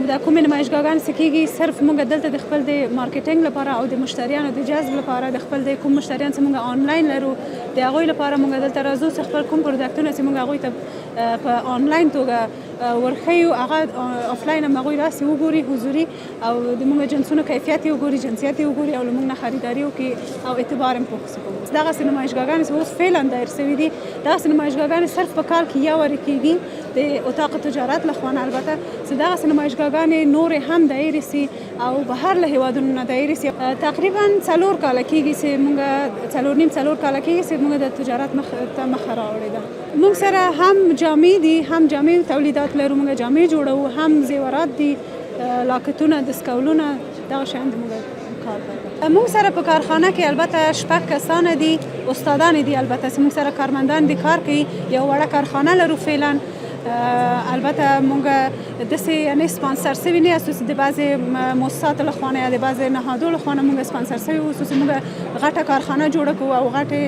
دا کومې نمایشګاهګانې چې کېږي، صرف موږ دلته د خپل د marketing لپاره او د مشتریانو د جذب لپاره، د خپل د کوم مشتریان چې موږ آنلاین لرو، د هغوی لپاره موږ دلته راځو چې خپل کوم product ونه چې موږ هغوی ته په آنلاین توګه ورښیو، هغه آفلاین هم هغوی راسي وګوري حضوري او د موږ جنسونو کیفیت یې وګوري، جنسیت یې وګوري او له موږ نه خریداري وکړي او اعتبار هم پوخ سي. دغسې نمایشګاهګانې چې اوس فعلا دایر سوي دي، دغسې نمایشګاهګانې صرف په کال کې یو وارې کېږي د اتاق تجارت له خوا نه. البته چې دغسې نمایشګاهګانې نورې هم دایرې سي او بهر له هیوادونو نه دایرې سي. تقریبا 4 کاله کېږي چې موږ، 4.5 4 کاله کېږي چې موږ د تجارت مخ ته مخه راوړې ده. موږ سره هم جامې دي، هم جامې تولیدات لرو، موږ جامې جوړوو، هم زیورات دي، لاکتونه، دستکولونه، دغه شیان د موږ کار دی. موږ سره په کارخانه کې البته شپږ کسان دي، استادان دي، البته چې موږ سره کارمندان دي، کار کوي. یو وړه کارخانه لرو فعلا. البته موږ داسې یعنی سپانسر سوي نه یاستو چې د بعضې موسساتو له خوا نه یا د بعضې نهادو له خوا نه موږ سپانسر سوي اوسو چې موږ غټه کارخانه جوړه کړو او غټې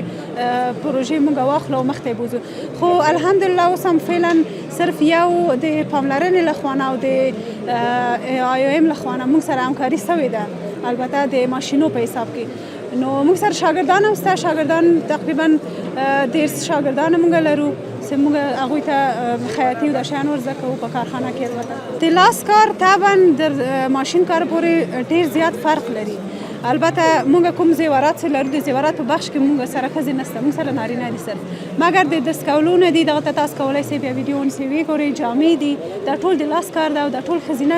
پروژې موږ واخلو او مخته یې بوځو. خو الحمدلله اوس هم فعلا صرف یو د پاملرنې له خوا نه او د IOM له خوا نه موږ سره همکاري سوې ده، البته د ماشینو په حساب کې. نو موږ سره شاګردان هم شته، شاګردان تقریبا 30 شاګردان موږ لرو چې موږ هغوی ته خیاطي او دا شیان ورزده کوو په کارخانه کې. البته د لاس کار طبعا در ماشین کار پورې ډیر زیات فرق لري. البته موږ کوم زیورات چې لرو، د زیورات په بخش کې موږ سره ښځې نشته، موږ سره نارینه دي صرف، مګر د دستکولونه دي، دغه ته تاسو کولای شئ بیا ویډیو ونیسئ، وګورئ. جامې دي، دا ټول د لاس کار ده او دا ټول ښځینه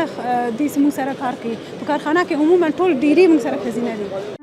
دي چې موږ سره کار کوي په کارخانه کې. عموما ټول ډیری موږ سره ښځینه دي.